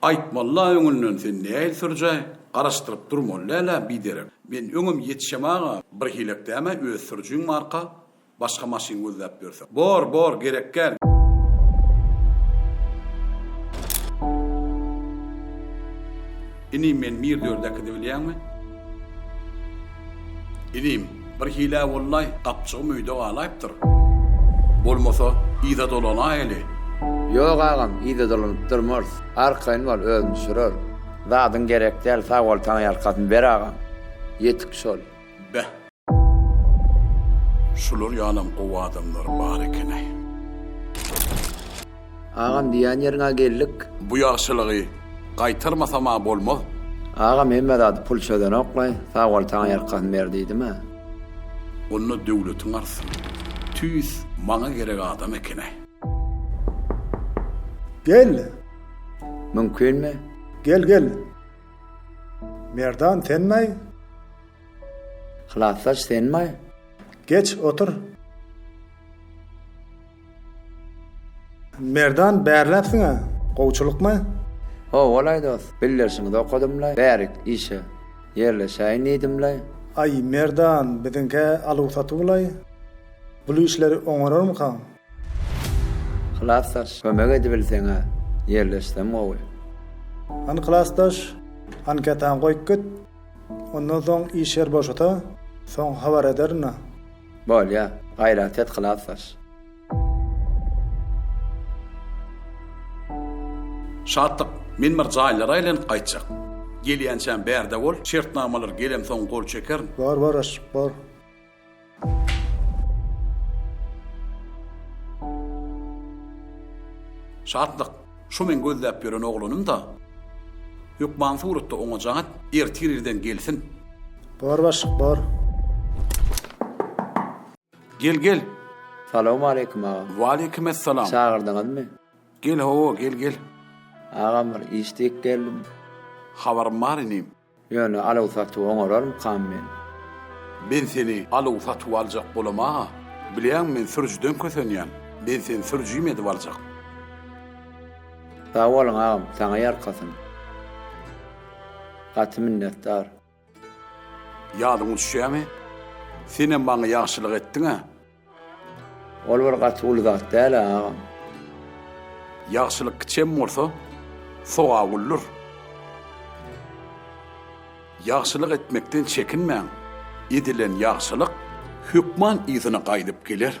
Aýtmaly-la öňünden sen nähili sürüjäý, garaşdyryp durmaly däl-ä biderek. Men öňem ýetişemag-a, birhilek däm-ä öz sürüjiň barka, başga maşyn gözläp ýörsek. Bor, bor, gerek däl. Inim, men Mirdördä äkidibilýäňmi? Inim, bir hile bollaý, gapjygym öýde galaýypdyr. Bolmasa, yza dolanaýaly. Ýok agam, yza dolanyp durmarys. Arkaýyn bol, özüm düşürerin. Zadyň gerek däl, sag bol, taňryýalkasyn ber agam. Ýetik şol. Beh. Şular ýalam gowy adamlar bar ekenaý. Agam diýýän ýeriňä geldik. Bu ýagşylygy gaýtarmasam-a bolmaz. Agam hemme zady pul çözenok-laý, sag bol taňryýalkasyn ber diýdim-ä. Onda döwletiň artsyn. Tüýs maňa gerek adam ekenaý. Gel! Mümkinmi? Gel gel. Merdan senmaý? Klasdaş senmaý? Geç otur. Merdan bärläpsiň-ä, gowçulykmy? Hawa-laý dost, bildirişiňizi okadym-laý, bärik işe ýerleşäýin diýdim-laý. Aý, Merdan, biziňkä aluw-satuw-laý. Bul işleri oňararmykaň? Klasdaş, kömek edibilseň-ä, ýerleşsem gowy. Hany klasdaş, anketaňy goýup git. Ondan soň iş ýer boşasa, soň habar ederin-ä. Bolýa, gaýrat et klasdaş. Şatlyk, men bir jaýlara aýlanyp gaýtjak. Gelýänçäm bärde bol, şertnamalar gelemsoň gol çekerin. Bor, bor, aşyk, bor. Şatlyk, şu meň gözläp ýören oglanym-da. Hökman suratda oňa jaň et, ertir irden gelsin. Bor başlyk, bor. Gel, gel. Salowmaleýkim agam. Waleýkimessalam. Çagyrdyňyzmy? Gel hawa, gel, gel. Agam bir iş diýip geldim. Habarym bar inim. Ýöne aluw-satuw oňararmykam men? Men seni aluw-satuw aljak bolam-a. Bilýäňmi, men sürüjiden kösenýän. Men seni sürüjim edip aljak. Sag boluň agam, saňa ýalkasyn. Gaty minnetdar. Ýadyňa düşýämi? Senem maňa ýagşylyk etdiň-ä. Ol bir gaty uly zat däl-ä, agam. Ýagşylyk kiçem bolsa, sogap uludyr. Ýagşylyk etmekden çekinmäň. Edilen ýagşylyk hökman yzyna gaýdyp geler.